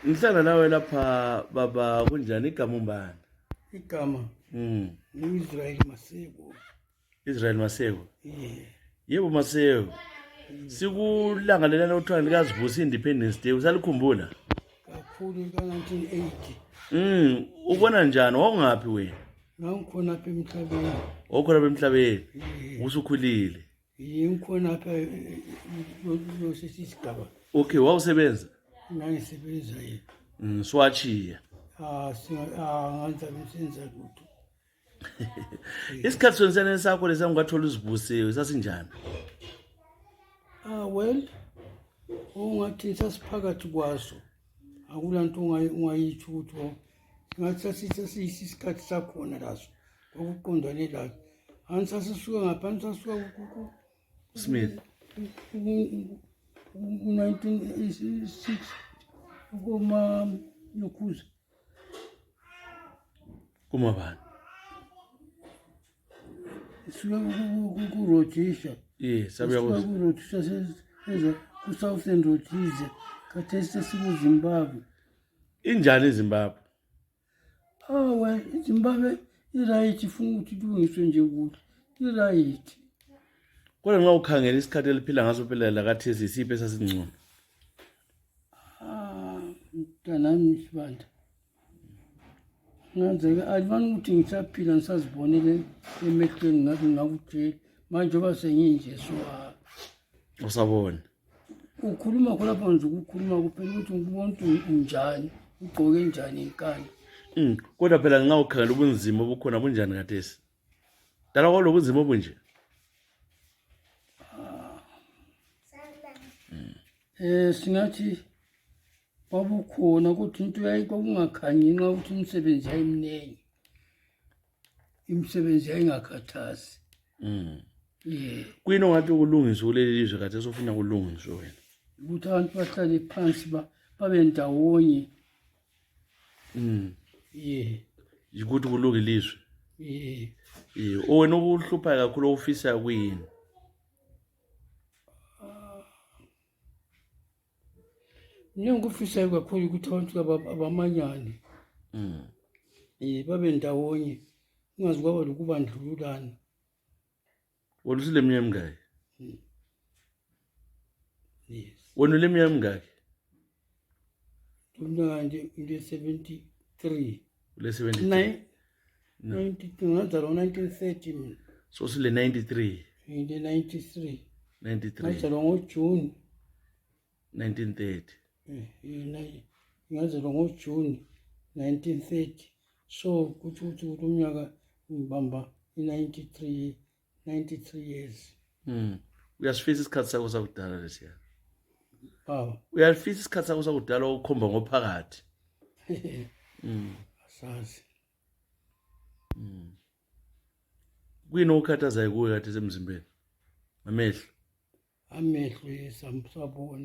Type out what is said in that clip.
Ngihlala nawe lapha baba kunjani igama umbani? Igama loEzra Maseko. Israel Maseko. Yeah. Yebo Maseko. Sikulangalela uthiwa likaZibuse Independence Day usalikhumbula? Kakhulu ka-1980. Ubona njani wawungaphi wena? Ngikhona apha emhlabeni. Okhona emhlabeni. Usukhulile. Ngikhona apha losisigaba. Okay, wawusebenza? Ngisebenza yini? Swachiya. Nganza umsebenzi lutho. Isikhathi sona sakho lesangathola uZibuse sasinjani? Well, ungathi sasiphakathi kwaso. Akulanto ungayitsho ukuthi ngathi sasiyisikhathi sakhona laso. Okuqondane la. Ansasisuka ngaphansi sasuka Smith. 1986 kuma nokhuza. Kuma bani? Suka kuRhodesia. Sabuya kuRhodesia ku-Southern Rhodesia. Khathesi sikuZimbabwe. Injani iZimbabwe? Well, iZimbabwe iright ifuna ukuthi ilungiswe nje kuhle. Iright. Kodwa nxa ukhangela isikhathi eliphila ngaso phela lakathesi isiphi esasingcono? Mntanami Sibanda. Ngenzeka alibani ukuthi ngisaphila ngisazibonele emehlweni ngathi ngakutshela manje oba senginje so Usabona. Ukhuluma khona nje ukukhuluma kuphela ukuthi ngibona unjani ugqoke njani inkani. Kodwa phela nxa ukhangela ubunzima obukhona bunjani kathesi? Dala kwalo bunzima obunje. Singathi babukhona ukuthi into yayikungakhanyi nxa ukuthi imisebenzi yayimnengi. Imisebenzi yayingakhathazi. Kuyini ongathi ukulungiswa kuleli lizwe kathesi ufuna kulungiswe wena? Ukuthi abantu bahlale phansi babe ndawonye. Yikuthi kulunga ilizwe. Wena okuhlupha kakhulu ofisa kuyini? Ngiyangufisa kakhulu ukuthi abantu abamanyane. Babe ndawonye. Ungazi kwaba lokubandlululana. Wena usileminyaka emingaki? Yes. Wena uleminyaka emingaki? Umnyaka nje 73. Ule 73. 92 ngazalwa 1930 mina. So sile 93. Ngide 93. 93. Ngazalwa ngoJune 1930. Ngazalwa ngoJune 1930. So kuthi umnyaka ngibamba 93 years. Uyasifisa isikhathi sakho sakudala lesiya. Uyalifisa isikhathi sakho sakudala ukukhomba ngophakathi. Asazi. Kuyini okukhathazayo kuwe kathi emzimbeni? Amehlo. Amehlo yesambona.